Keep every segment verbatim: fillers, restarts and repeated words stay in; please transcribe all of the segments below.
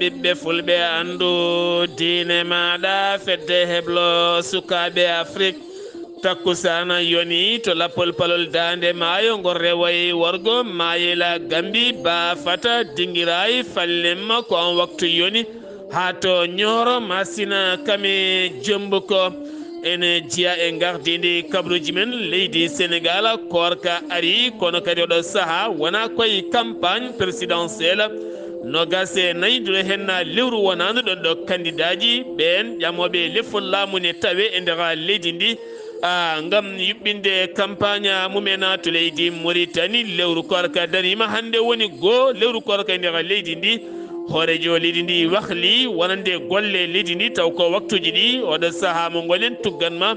Ɓiɓɓe fulɓe, anndu diine maaɗa, fedde heblo sukaaɓe Afrik. Takkusaana yoni to lappol palol Daande Maayo, ngol rewayi worgo, Maayela Gambi, Baafata, Dingiraay, Fallemma, ko on waktu yoni. Haa to Ñooro, Masina, Kame, Jembuko. Ene jeya e ngardiindi kabaruuji men leydi Senegaal, koorka ari, kono kadi oɗo sahaa wonaa koye campagne présidentielle. Noogaas e nayi duɗe henna lewru wonaandu ɗon ɗo kandidaaji ɓeen ƴamooɓe lefol laamu ne tawe e nder leydi ndi, ah, ngam yuɓɓinde campagne mumen to leydi Mauritanie. Lewru koorka dariima, hannde woni goo lewru koorka e nder leydi ndi. Hooreejo leydi ndi wahli wonande golle leydi ndi, taw ko waktuuji ɗi, oɗo sahaa mo ngolen tuggan ma,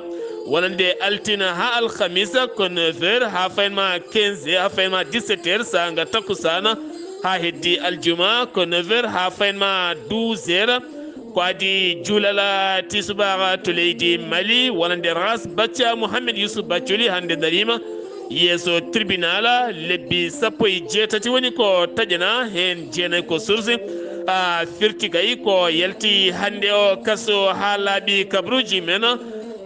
wonande altina haa alhamisa ko neuf heures haa fayin ma quinze heures, haa fayin ma dix-sept heures, saanga takkusaana, haa heddi aljuma ko neuf heures haa fayin ma douze heures. Ko adii juulal tisubaar to leydi Mali, wonande Ras Bathia Mohamed Youssouf Bathily hannde dariima yeeso tribunal. Lebbi sappo e jeetati woni ko taƴanaa, heen jeenayi ko sursis. A firti kay ko yalti hannde o kaso haa laaɓi kabaruuji men.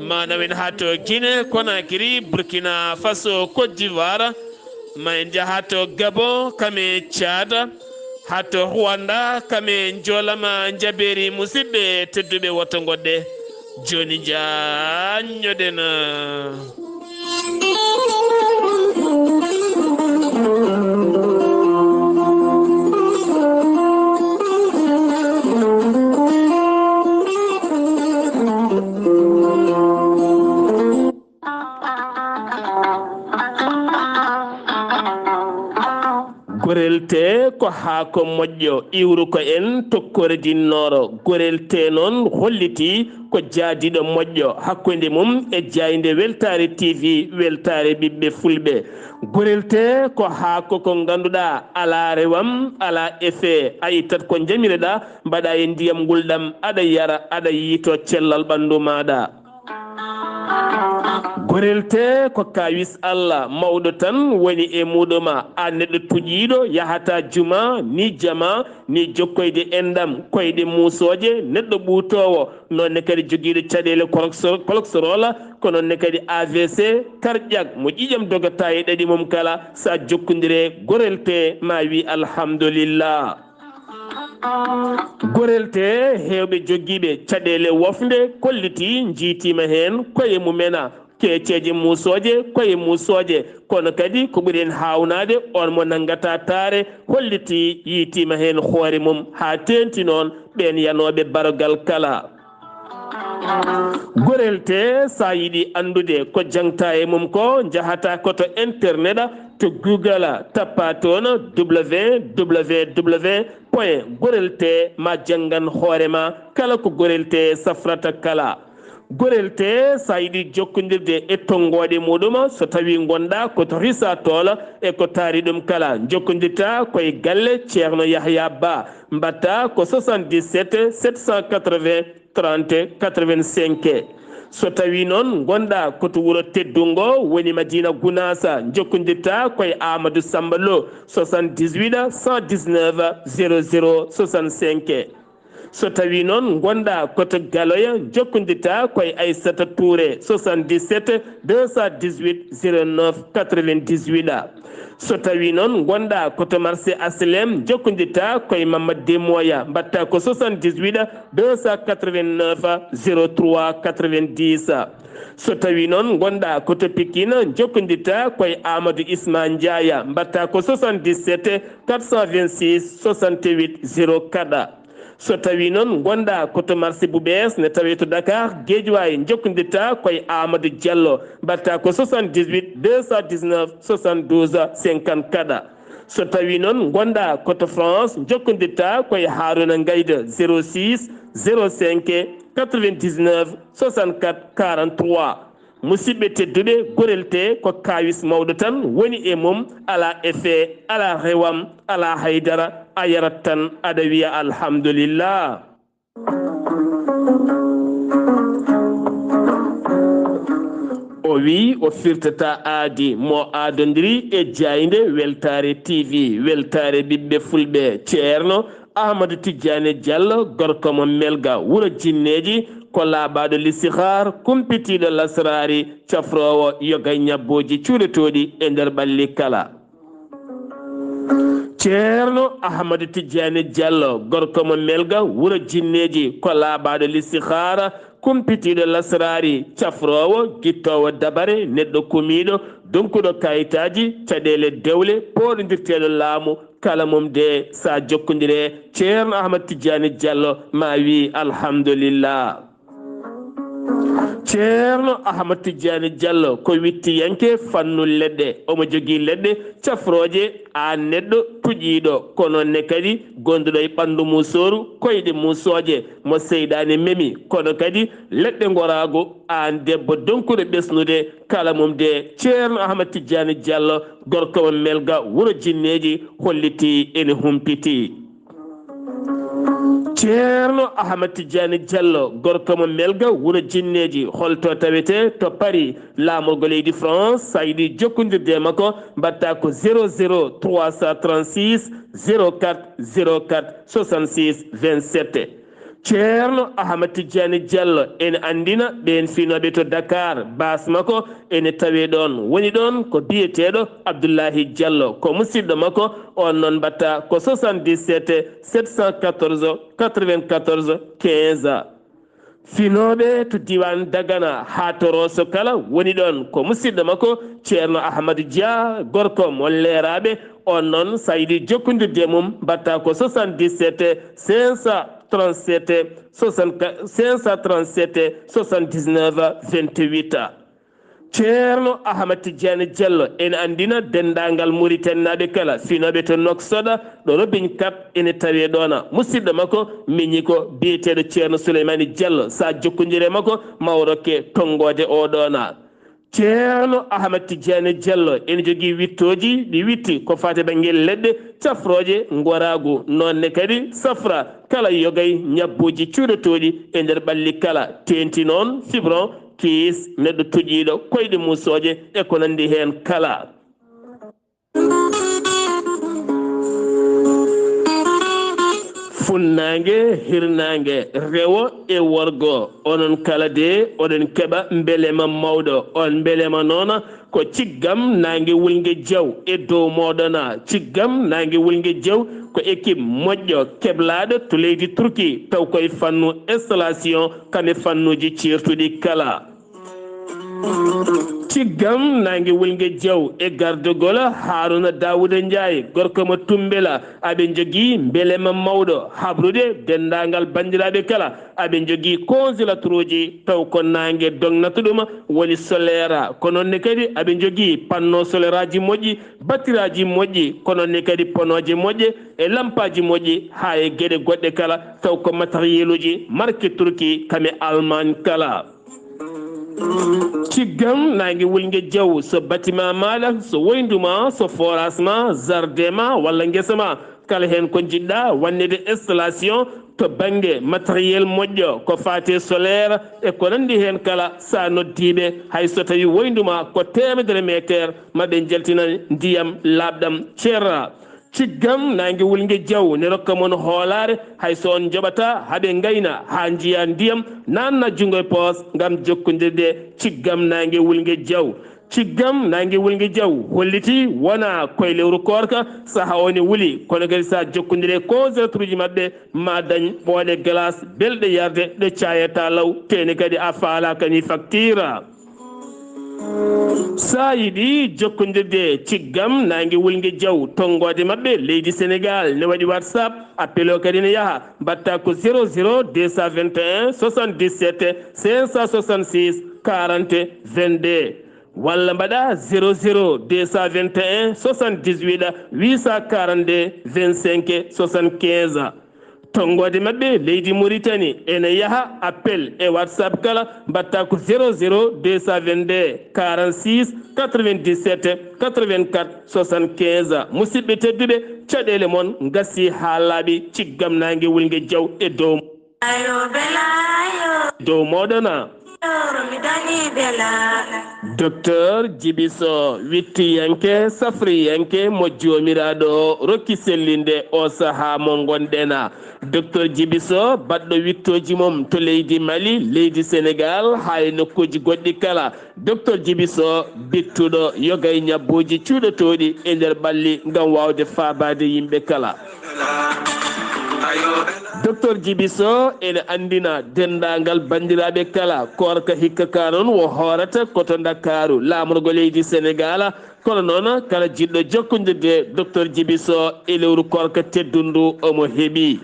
Ma nawen haa to Guinée Conakry, Burkina Faso, Côte d'Ivoire. Ma en njaha to Gabon, Kame, Tchad, haa to Rwanda, Kame, Njoolama, Njabeeri. Musidɓe tedduɓe, woto ngoɗɗe. Jooni njaanñoɗen. Gorel tee ko haako moƴƴo, iwruko en tokkoore dinnooro. Gorel tee noon hollitii ko jaadiiɗo moƴƴo hakkunde mum e jaaynde Weltaare T V, weltaare ɓiɓɓe fulɓe. Gorel tee ko haako ko ngannduɗaa alaa rewam, alaa effet, a ittat ko njamireɗaa, mbaɗaa e ndiyam ngulɗam, aɗa yara, aɗa yiito cellal ɓanndu maaɗa. Gorel tee ko kaawis Allah mawɗo tan woni e muuɗum. A neɗɗo tuƴiiɗo, yahataa juma, ni jama, ni jokkoyde enɗam, koyɗe muusooje, neɗɗo ɓuutoowo, noon ne kadi jogiiɗo caɗeele kolokso-, koloksoroola, ko noon ne kadi A V C, karƴak, mo ƴiiƴam dogataa e ɗaɗi mum kala, so a jokkondire gorel tee, ma wi alhamdulillah. Gorel tee, heewɓe jogiiɓe caɗeele wofnde kollitii, njiitiima heen koye mum en, keeceeje muusooje, koye muusooje, kono kadi ko ɓuri en haawnaade, on mo nanngata taare, hollitii, yiitiima heen hoore mum, haa teeŋti noon ɓeen yanooɓe barogal kala. Gorel tee, so a yiɗi anndude ko jaŋtaa e mum ko, njahataa ko to internet, to Google, tappaa toon W W W point gorel tee, ma janngan hoore ma kala ko gorel tee safrata kala. Gorel tee, so a yiɗi jokkondirde e tonngooɗe muuɗum, so tawii ngonɗaa ko to Risa Tool e ko taari ɗum kala, njokkondirtaa ko e galle Ceerno Yahya Ba, mbaɗtaa ko soixante-dix-sept sept cent quatre-vingts trente quatre-vingt-cinq. So tawii noon ngonɗaa ko to wuro teddungo woni Madina Gunaasa, njokkondirtaa ko e Amadou Samba Lo, soixante-dix-huit cent dix-neuf zéro zéro soixante-cinq. So tawii noon ngonɗaa ko to Galoya, njokkondirtaa ko e Aissata Touré, soixante-dix-sept deux cent dix-huit zéro neuf quatre-vingt-dix-huit. So tawii noon ngonɗaa ko to marché H L M, njokkondirtaa ko e Mamadou Demoya, mbaɗtaa ko soixante-dix-huit deux cent quatre-vingt-neuf zéro trois quatre-vingt-dix. So tawii noon ngonɗaa ko to Pikine, njokkondirtaa ko e Amadou Isma Ndiaye, mbaɗtaa ko soixante-dix-sept quatre cent vingt-six soixante-huit zéro quatre. So tawii noon ngonɗaa ko to marché Bouɓees, ne tawee to Dakar, Guédiawaye, njokkondirtaa ko e Amadou Diallo, mbaɗtaa ko soixante-dix-huit deux cent dix-neuf soixante-douze cinquante-quatre. So tawii noon ngonɗaa ko to France, njokkondirtaa ko e Harouna Ngaïda, zéro six zéro cinq quatre-vingt-dix-neuf soixante-quatre quarante-trois. Musidɓe tedduɓe, gorel tee ko kaawis mawɗo tan woni e mum, alaa effet, alaa rewam, alaa haydara, a yarat tan, aɗa wiya alhamdulillah. O wi o firtata aadi, mo aadondiri e jaaynde Weltaare T V, weltaare ɓiɓɓe fulɓe, Ceerno Ahmadu Tijjaani Jallo, gorko mo Melga, wuro jinneeji, ko laaɓaaɗo listihar, kumpitiiɗo lasraari, cafroowo yoga ñabbooji cuuɗotooɗi e nder ɓalli kala. Ceerno Ahmadu Tijjaani Jallo, gorko mo Melga, wuro jinneeji, ko laaɓaaɗo listihara, kumpitiiɗo lasraari, cafroowo, gittoowo dabare, neɗɗo kumiiɗo, donkuɗo kayitaaji, caɗeele dewle, pooɗondirteeɗo laamu, kala mum de sa jokkondire Ceerno Ahmad Tijjaani Jallo, ma wi alhamdulillah. Ceerno Ahmad Tijjaani Jallo ko wittiyanke fannu leɗɗe. Omo jogii leɗɗe cafrooje aan neɗɗo tuƴiiɗo, ko noon ne kadi gonduɗo e ɓanndu musooru, koyɗe musooje mo seyɗaane memi, kono kadi leɗɗe ngoraagu aan debbo donkuɗo ɓesnude, kala mum de Ceerno Ahmad Tijjaani Jallo, gorko mo Melga, wuro jinneeji, hollitii ene humpitii. Ceerno Ahmad Tijjaani Jallo, gorko mo Melga, wuro jinneeji, holto tawetee? To Paris, laamorgo leydi France, sa yiɗi jokkondirde e makko, mbaɗta ko zéro zéro trois cent trente-six zéro quatre zéro quatre soixante-six vingt-sept. Ceerno Ahmad Tijjaani Jallo ene anndina ɓeen finooɓe to Dakar, baas makko ene tawee ɗoon. Woni ɗoon ko biyeteeɗo Abdullahi Jallo, ko musidɗo makko, oon noon mbaɗta ko soixante-dix-sept sept cent quatorze quatre-vingt-quatorze quinze. Finooɓe to diiwaan Dagana haa to Rooso kala woni ɗoon ko musidɗo makko Ceerno Ahmadu Dia, gorko mo Leeraaɓe, oon noon sa yiɗi jokkondirde e mum mbaɗta ko soixante-dix-sept cinq cent trente-sept soixante-quatre, cinq cent trente-sept soixante-dix-neuf vingt-huit. Ceerno Ahmad Tijjaani Jallo ene anndina denndaangal Muritaninaaɓe kala, finooɓe to Nouakchott, ɗo Robin Kap ene tawee ɗoona. Musidɗo makko miñi ko biyeteeɗo Ceerno Suleymaani Jallo, sa jokkondire e makko ma o rokke tonngoode o ɗoona. Ceerno Ahmad Tijjaani Jallo ene jogii wittooji, ɗi witti ko faati bannge leɗɗe cafrooje ngoraagu, noon ne kadi safra kala yogay ñabbooji cuuɗotooɗi e nder ɓalli kala, teenti noon fibron, kiis, neɗɗo tuƴiiɗo, koyɗe musooje e ko nanndi heen kala. Funnaange, hirnaange, rewo e worgo, onon kala de oɗon keɓa mbelema mawɗo. On mbelema noon ko ciggam naange wulnge jaw e dow mooɗon. Ciggam naange wulnge jaw ko équipe moƴƴo keblaaɗo to leydi Turki, taw koye fannu installation, kam e fannuuji ceertuɗi kala. Ciggam naange wulnge jaw e gardogol Haruna Dawuda Njaay, gorko mo Tumbela, aɓe njogii mbelema mawɗo habrude denndaangal banndiraaɓe kala. Aɓe njogii congélateur uji, taw ko naange dognata ɗum, woni solaire. Ko noon ne kadi aɓe njogii panneau solaire aji moƴƴi, battiraaji moƴƴi, ko noon ne kadi ponooje moƴƴe e lampaaji moƴƴi, haa e geɗe goɗɗe kala, taw ko matériel uji marque Turki, kam e Allemagne kala. Ciggam naange wulnge jaw, so bâtiment maaɗa, so woyndu ma, so forage ma, jardin ma, walla ngesa ma, kala heen ko njiɗɗa wannede installation to bannge matériel moƴƴo, ko faati e solaire e ko nanndi heen kala, sa noddiiɓe, hay so tawi woyndu ma ko teemedere meeteer, ma ɓe njaltinan ndiyam laaɓɗam ceerra. Ciggam naange wulnge jaw ne rokka mon hoolaare, hay so on njoɓata haɓe ngayna haa njiya ndiyam, naanna junngo e poos ngam jokkondirde. Ciggam naange wulnge jaw. Ciggam naange wulnge jaw holliti wona koye lewru koorka, saha o ne wuli, kono kadi sa jokkondire e congélateur uji maɓɓe, ma dañ ɓooɗe glace belɗe yarde, ɗe caayata law, tene kadi a faalaka ni facture. Sa yiɗi jokkondirde ciggam naange wulnge jaw, tonngoode maɓɓe leydi Sénégal ne waɗi WhatsApp, appel o kadi ne yaha, mbaɗta ko zéro zéro deux cent vingt et un soixante-dix-sept cinq cent soixante-six quarante vingt-deux, walla mbaɗa zéro zéro deux cent vingt et un soixante-dix-huit huit cent quarante-deux vingt-cinq soixante-quinze. Tonngoode maɓɓe leydi Mauritanie ene yaha, appel e WhatsApp kala, mbaɗta ko zéro zéro deux cent vingt-deux quarante-six quatre-vingt-dix-sept quatre-vingt-quatre soixante-quinze. Musidɓe tedduɓe, caɗeele mon ngasi haa laaɓi, ciggam naange wulnge jaw e dow, dow mooɗon. Docteur Jibiso, wittiyanke, safriyanke mo Joomiraaɗo rokki sellinde o sahaa mo ngonɗen. Docteur Jibiso, baɗɗo wittooji mum to leydi Mali, leydi Senegal, haa e nokkuuji goɗɗi kala. Docteur Jibiso, bittuɗo yogay ñabbuuji cuuɗotooɗi e nder ɓalli ngam waawde faabaade yimɓe kala. Docteur Jibiso ene anndina denndaangal banndiraaɓe kala, koorka hikka ka noon wo hoorata ko to Ndakaaru, laamorgo leydi Senegal. Kono noon, kala jiɗɗo jokkondirde Docteur Jibiso e lewru koorka teddundu, omo heɓi.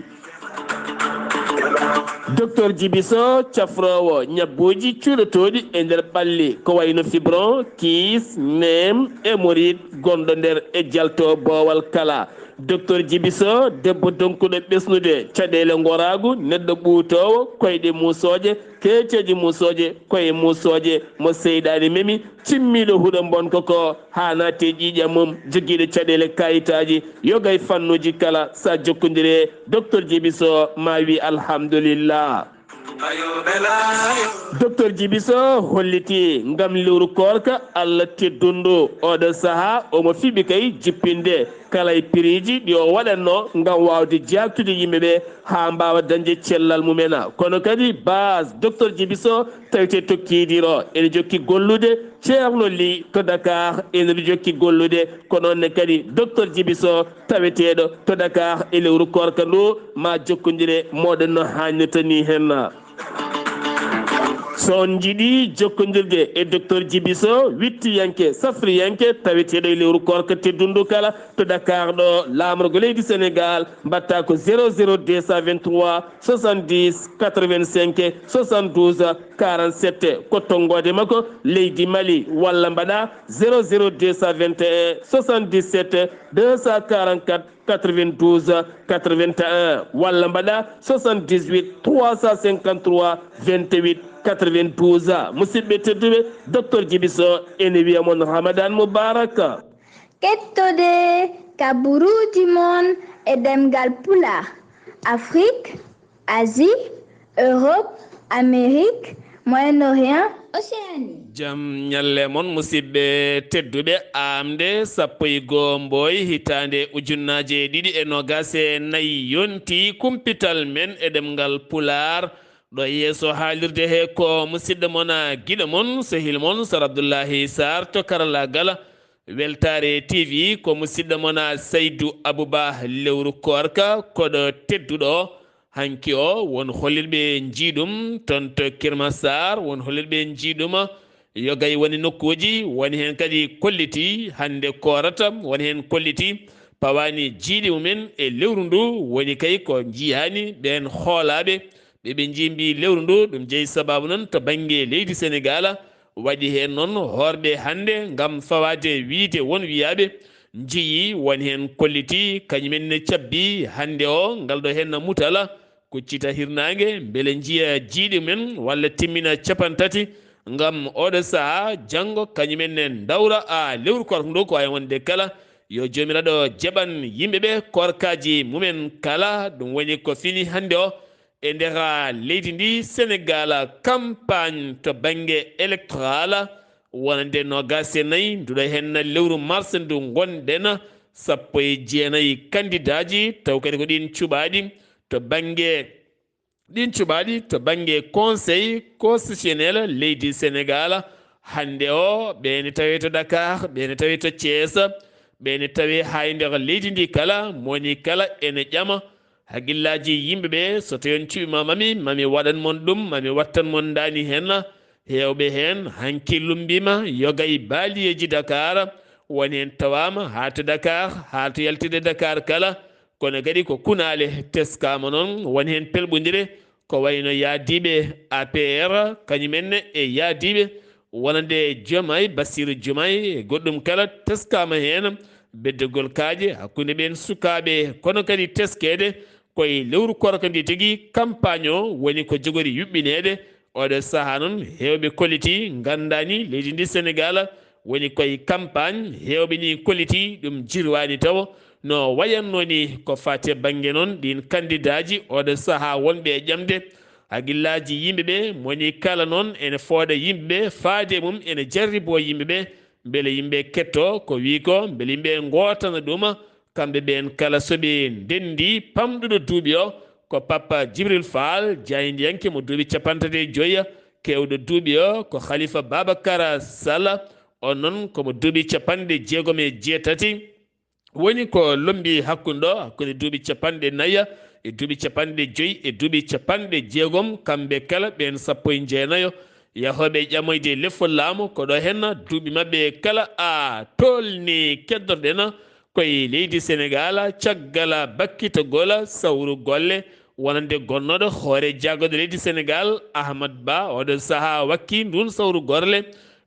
Docteur Jibiso, cafroowo ñabbuuji cuuɗotooɗi e nder ɓalli, ko wayno fibron, kiis, neem, hémorroïde, gonɗo nder e jalto boowal kala. Docteur Jibiso, debbo donkuɗo ɓesnude caɗeele ngoraagu, neɗɗo ɓuutoowo, koyɗe muusooje, keeceeje muusooje, koye muusooje, mo seyɗaani memi, cimmiiɗo huɗo mbonko ko, haa naati e ƴiiƴam mum, jogiiɗo caɗeele kaayitaaji, yoga e fannuuji kala, so a jokkondiri e Docteur Jibiso, ma wi alhamdulillah. Docteur Jibiso holliti ngam lewru koorka Allah teddundu, oɗo sahaa omo fiɓi kay jippinde kala e piriiji ɗi o waɗatno ngam waawde jaaktude yimɓe ɓe haa mbaawa dañde cellal mumen. Kono kadi base Docteur Jibiso tawete to Kiidiro ene jokki gollude, Ceerno Li to Dakar ene jokki gollude, ko noon ne kadi Docteur Jibiso taweteeɗo to Dakar e lewru koorka ndu, ma jokkondire mooɗon no haannirta ni hen. So on njiɗi jokkondirde e Docteur Jibiso, wittiyanke, safriyanke, taweteeɗo e lewru koorka teddundu kala to Dakar ɗo, laamorgo leydi Senegal, mbaɗta ko zéro zéro deux cent vingt-trois soixante-dix quatre-vingt-cinq soixante-douze quarante-sept, ko tonngoode makko leydi Mali, walla mbaɗa zéro zéro deux cent vingt et un soixante-dix-sept deux cent quarante-quatre quatre-vingt-douze quatre-vingt-un, walla mbaɗa soixante-dix-huit trois cent cinquante-trois vingt-huit quatre-vingt-douze. Musidɓe tedduɓe, Docteur Jibiso ene wiya mon Ramadan Mubarak. Kettode kaburuuji mon e ɗemngal Pulaar, Afrik, Asie, Europe, Amérique, Moyen-Orient, Océanie. Jam ñalle mon, musidɓe tedduɓe. Aamde sappo e goo Mbooy, hitaande ujunnaaje ɗiɗi e noogaas e nayi, yonti kumpital men e ɗemngal Pulaar. Ɗo yeeso haalirde he ko musidɗo mon, a, giɗo mon, sehil mon, Sar Abdullahi Sarr to karallaagal. Weltaare T V ko musidɗo mon, a, Saydu Abuba, lewru koorka, koɗo tedduɗo. Hanki o, won hollirɓe njiiɗum toon to Kirmasar, won hollirɓe njiiɗum yogay woni nokkuuji, woni heen kadi kolliti hannde koorata, woni heen kolliti pawaani jiiɗi mumen e lewru ndu, woni kay ko njiyaani ɓeen hoolaaɓe, ɓe ɓe njimbi lewru ndu, ɗum jeyi sabaabu noon to bannge leydi Senegaal, waɗi heen noon hoorɓe hannde ngam fawaade wiyde won wiyaaɓe njiyi won heen kolliti, kañum en ne cabbi hannde o ngal ɗo heen mutal, kuccita hirnaange, mbele njiya jiiɗi men walla timmina cappanɗe tati ngam oɗo sahaa, janngo kañum en ne ndawra a lewru koorka ndu ko waawi wonde kala, yo Joomiraaɗo jaɓan yimɓe ɓe koorkaaji mumen kala, ɗum woni ko fini hannde o e nder leydi ndi Senegaal, campagne to bannge électoral wonande noogaas e nayi nduɗo heen lewru mars ndu ngonɗen, sappo e jeenayi kandidaaji, taw kadi ko ɗiin cuɓaaɗi to bannge, ɗiin cuɓaaɗi to bannge Conseil constitutionnel leydi Senegaal. Hannde o, ɓe ne tawe to Dakar, ɓe ne tawe to Thiès, ɓe ne tawe haa e nder leydi ndi kala, mo woni kala ene ƴama haqillaaji yimɓe ɓe, so tawi on cuɓiima mami, mami waɗan mon ɗum, mami wattan mon ndaani heen. Heewɓe heen hanki lummbiima yoga e baaliyeeji Dakar, woni heen tawaama haa to Dakar, haa to yaltirde Dakar kala. Kono kadi ko kunaale teskaama noon, woni heen pelɓondire, ko wayno yahdiiɓe A P R, kañum en e yahdiiɓe wonande Diomaye, Bassirou Diomaye, e goɗɗum kala teskaama heen, beddegol kaaƴe hakkunde ɓeen sukaaɓe, kono kadi teskeede ko e lewru koorka ndi tigi, campagne o woni ko jogori yuɓɓineede. Oɗo sahaa noon, heewɓe kolliti nganndaani leydi ndi Senegaal woni koye campagne, heewɓe ni kolliti ɗum jirwaani tawo no wayatnoo ni ko faati e bannge noon ɗiin kandidaaji oɗo sahaa wonɓe e ƴamde Haqillaaji yimɓe ɓe, moni kala noon ene fooɗa yimɓe ɓe, faade e mum ene jarriboo yimɓe ɓe, mbele yimɓe kettoo ko wii ko, mbele yimɓe ngootana ɗum. Kamɓe ɓeen kala so ɓe ndenndi, pamɗuɗo duuɓi o ko Papa Jibril Faal, jaayndiyanke mo duuɓi capanɗe tati e joyi, keewɗo duuɓi o ko Khalifa Babakar Sall, on noon ko mo duuɓi capanɗe jeegom e jeetati. Woni ko lommbi hakkunde ɗo, hakkunde duuɓi capanɗe nayi e duuɓi capanɗe joyi e duuɓi capanɗe jeegom, kamɓe kala ɓeen sappo e jeenayo yahooɓe ƴamoyde lefol laamu, ko ɗo henna duuɓi maɓɓe kala a tolni keddorɗen koye leydi Senegaal, caggal bakkitagol sawru golle wonande gonnooɗo hoore jaagorɗe leydi Senegaal, Ahmad Ba, oɗo sahaa wakki ndun sawru golle.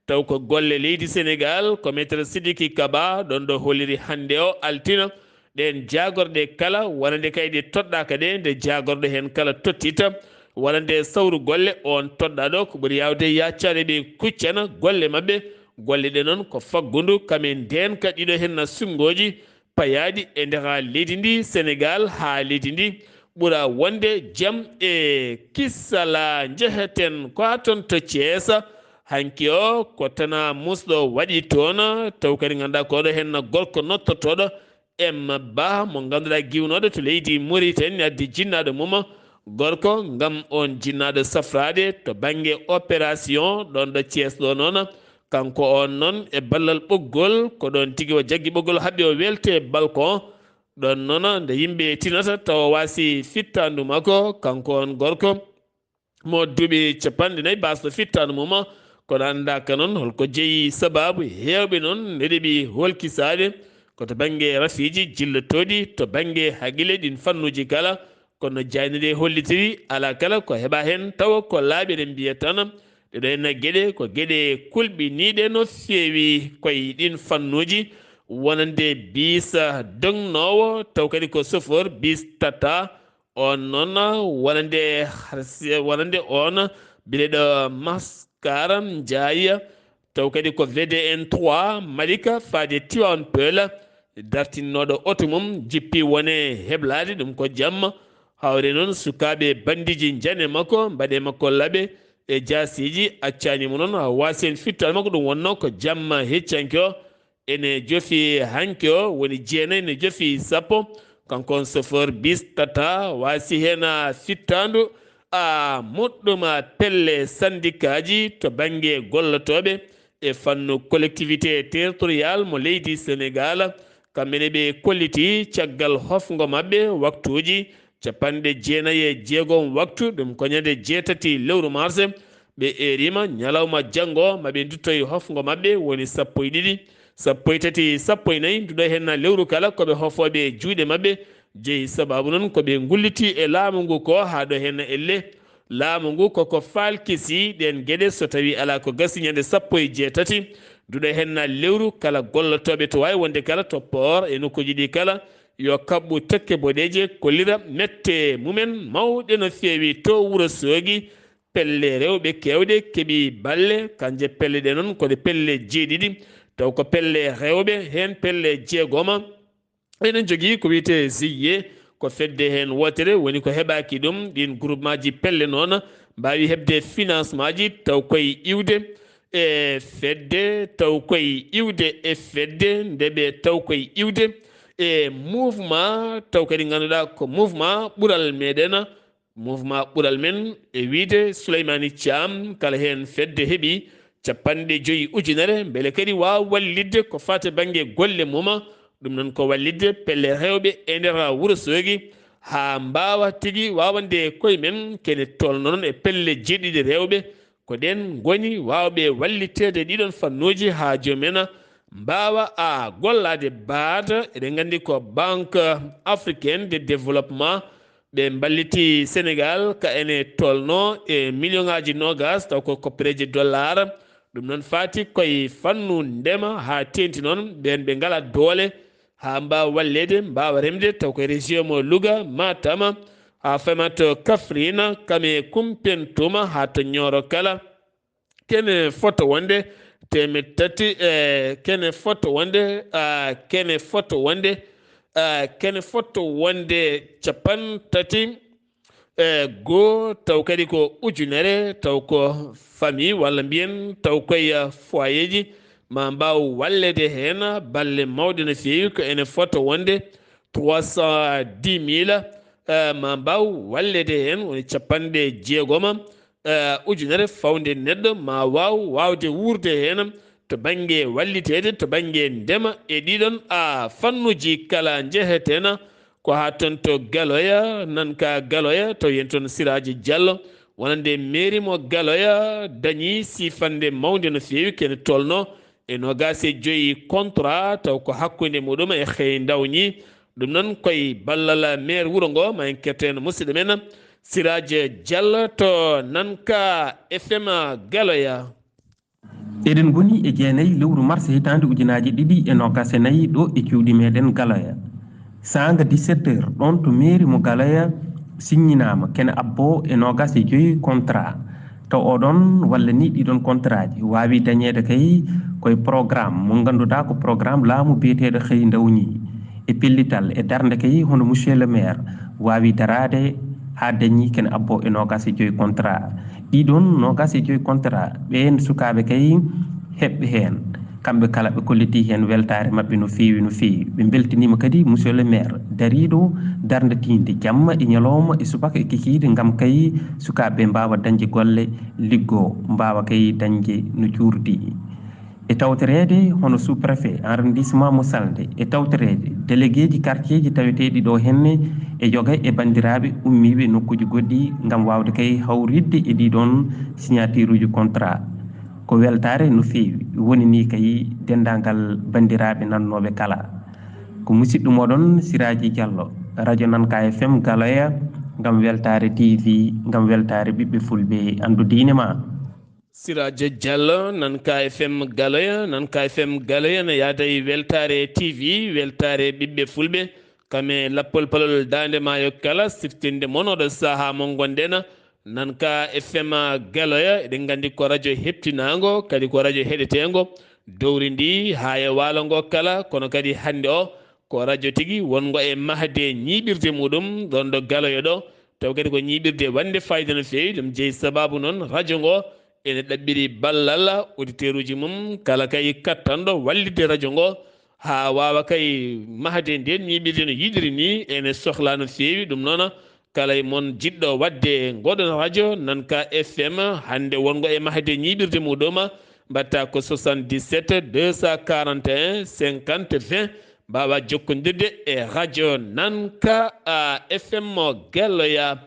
Taw ko golle leydi Senegaal, ko Maître Sidiki Kaba, ɗon ɗo holliri hannde o altine. Ɗeen jaagorɗe kala, wonande kay ɗe toɗɗaaka ɗe, nde jaagorɗo heen kala tottita, wonande sawru golle, oon toɗɗaaɗo ko ɓuri yaawde yaaccade ɓe kuccana golle maɓɓe. Golle ɗe noon ko faggundu, kam e ndeenka ɗiɗo heen na sunngooji, payaaɗi e nder leydi ndi Senegaal haa leydi ndi ɓura wonde jam e kisala. Njeheten ko haa toon to Thiès. Hanki o ko tana musɗo waɗi toon, taw kadi ngannduɗaa ko ɗo heen gorko nottortooɗo M Ba mo ngannduɗaa giwnooɗo to leydi Mauritanie addi jinnaaɗo mum gorko ngam oon jinnaaɗo safraade to bannge opération ɗoon ɗo Thiès ɗo noon. Kanko oon noon e ballal ɓoggol, ko ɗoon tigi o jaggi ɓoggol haɓi o welte balcon. Ɗoon noon nde yimɓe tinata tawa waasi fittaandu makko, kanko oon gorko mo duuɓi capanɗe nayi baasɗo fittaandu mum. Kono anndaaka noon holko jeyi sabaabu heewɓe noon ne ɗeɓi holkisaade ko to bannge rafiiji jillotooɗi to bannge haqile ɗin fannuuji kala. Kono jaaynde nde hollitiri alaa kala ko heɓa heen tawa ko laaɓi eɗen mbiya tan ɗeɗo henna geɗe ko geɗe kulɓiniiɗe no feewi koye ɗin fannuuji wonande biisa dognoowo taw kadi ko chauffeur bis tata on noon wonande wonande on bileɗo maskara njaayi taw kadi ko V D N trois Malika faade Tivaouane Peulh dartinnooɗo oto mum jippi wone heblaade ɗum ko jamma. Hawre noon sukaaɓe banndiiji njane makko mbaɗe makko laɓe e jaasiiji accaani mo noon waasi heen fittaade makko ɗum wonnoo ko jamma heccanke o ene jofi hanke o woni jeenayi ne jofi sappo. Kanko on chauffeur bis tata waasi heen fittaandu a moɗɗuma pelle sandikaaji to bannge gollotooɓe e fannu collectivité territorial mo leydi Senegaal. Kamɓe ne ɓe kolliti caggal hofngo maɓɓe waktuuji capanɗe jeenayi e jeegom waktu ɗum ko ñande jeetati lewru mars. Ɓe eerima ñalawma janngo ma ɓe nduttoy hofngo maɓɓe woni sappo e ɗiɗi sappo e tati sappo e nayi nduɗo henna lewru kala koɓe hofooɓe e juuɗe maɓɓe. Jeyi sababu noon ko ɓe ngulliti e laamu ngu ko haa ɗo henna elle. Laamu ngu koko faalkisi ɗeen geɗe so tawi alaa ko gasi ñande sappo e jeetati nduɗo henna lewru kala gollotooɓe to waawi wonde kala to port e nokkuuji ɗi kala yo kaɓɓu tekke boɗeeje kollira mette mumen mawɗe no feewi to wuro soogi. Pelle rewɓe keewɗe keɓi balle kanje pelle ɗe noon koɗe pelle jeeɗiɗi taw ko pelle rewɓe heen pelle jeegoma. Eɗen jogii ko wiyetee G I E ko fedde heen wootere woni ko heɓaaki ɗum ɗiin groupement ji pelle noon mbaawi heɓde financement ji taw koye iwde e fedde taw koye iwde e fedde nde ɓe taw koye iwde e mouvement taw kadi ngannduɗaa ko mouvement ɓural meɗen. Mouvement ɓural men e wiyde Souleymani Thiam kala heen fedde heɓi capanɗe joyi ujunere mbele kadi waawa wallitde ko faati bannge golle mum. Ɗum noon ko wallitde pelle rewɓe e nder wuro soogi haa mbaawa tigi waawande koye men kene tolno noon e pelle jeeɗiɗi rewɓe. Ko ɗeen ngoni waawɓe wallitteede ɗiɗon fannuuji haa joomum en mbaawa a gollaade baata. Eɗen nganndi ko Banque Africaine de Développement ɓe mballiti Senegaal ka ene tolno e miliyonaaji noogas taw ko koppereeji dollar. Ɗum noon faati koye fannu ndema haa teenti noon ɓeen ɓe ngalaa doole haa mbaawa walleede mbaawa remde taw ko région mo Louga, Matam, haa fema to Kaffrine, kame Kumpentouma haa to Nioro kala. Kene fota wonde teemeɗɗe tati e kene fota wonde a kene fota wonde a kene fota wonde capanɗe tati e goo, taw kadi ko ujunere, taw ko famille walla mbiyen taw koye foyeeji ma mbaaw walleede heen balle mawɗe no feewi, ko ene fota wonde trois cent dix mille, eh, ma mbaaw walleede heen woni capanɗe jeegoma, eh, ujunere fawde neɗɗo ma waaw waawde wuurde heen to bannge walliteede, to bannge ndema e ɗiɗon a fannuuji kala njeheteena. Ko haa toon to Galoya, nan ka Galoya, taw yen toon Siraaji Jallo, wonande mairie mo Galoya, dañi siifannde mawnde no feewi, kene tolno e noogaas e joyi contrat, taw ko hakkunde muɗum e Xeyndaw ñi. Ɗum noon koye ballal maire wuro ngo, ma en ketto heen musidɗo men Siraaji Jallo to nan ka F M Galoya. Eɗen ngoni e jeenayi lewru mars hitaande ujunaaji ɗiɗi e noogaas e nayi ɗo e cuuɗi meɗen Galoya. Saanga dix-sept heures, ɗoon to mairie mo Galoya, siññinaama kene abbo e noogaas e joyi contrat. Taw oɗon walla ni ɗiɗon contrat ji waawi dañeede kay koye programme mo ngannduɗaa ko programme laamu biyeteeɗo Xeyndaw ñi. E pellital, e darnde kay, hono monsieur le maire waawi daraade haa dañi kene abbo e noogaas e joyi contrat. Ɗiɗon noogaas e joyi contrat, ɓeen sukaaɓe kay heɓɓe heen. Kamɓe kala ɓe kolliti heen weltaare maɓɓe no feewi, no feewi. Ɓe mbeltiniima kadi monsieur le maire dariiɗo darnde tiinde jamma e ñalawma e subaka e kikiiɗe ngam kay sukaaɓe mbaawa dañde golle, liggoo, mbaawa kay dañde no juurdi. E tawtoreede hono sous-préfet arrondissement mo Salde, e tawtoreede déléguéji quartierji taweteeɗi ɗo henne e yoga e banndiraaɓe ummiiɓe nokkuuji goɗɗi ngam waawde kay hawritde e ɗiɗon signatureji contrat. Ko weltaare no feewi woni ni kay denndaangal banndiraaɓe nannooɓe kala. Ko musidɗo moɗon Siraaji Jallo, radio Nanka F M Galoya, ngam weltaare T V, ngam weltaare ɓiɓɓe fulɓe, anndu diine ma. Siraaji Jallo, Nanka F M Galoya, Nanka F M Galoya ne yaada e weltaare T V, weltaare ɓiɓɓe fulɓe, kam e lappol palol daande maayo kala, siftinde mon oɗo sahaa mo ngonɗen, Nanka F M Galoya, eɗen nganndi ko radio heɓtinaango, kadi ko radio heɗeteengo, dowri ndi haa e waalo ngo kala, kono kadi hannde o, ko radio tigi wonngo e mahde ñiiɓirde muɗum ɗoon ɗo Galoya ɗo, taw kadi ko ñiiɓirde wannde fayida no feewi. Ɗum jeyi sabaabu noon radio ngo ene ɗaɓɓiri ballal auditeuruji mum kala kay kattanɗo wallitde radio ngo haa waawa kay mahde ndeen ñiiɓirde no yiɗiri ni, ene sohla no feewi. Ɗum noon, kala e mon jiɗɗo waɗde ngoɗon radio Nanka F M, hannde wonngo e mahde ñiiɓirde muɗum, mbaɗta ko soixante-dix-sept deux cent quarante et un cinquante vingt, mbaawa jokkondirde e radio Nanka, a, F M mo Galoya.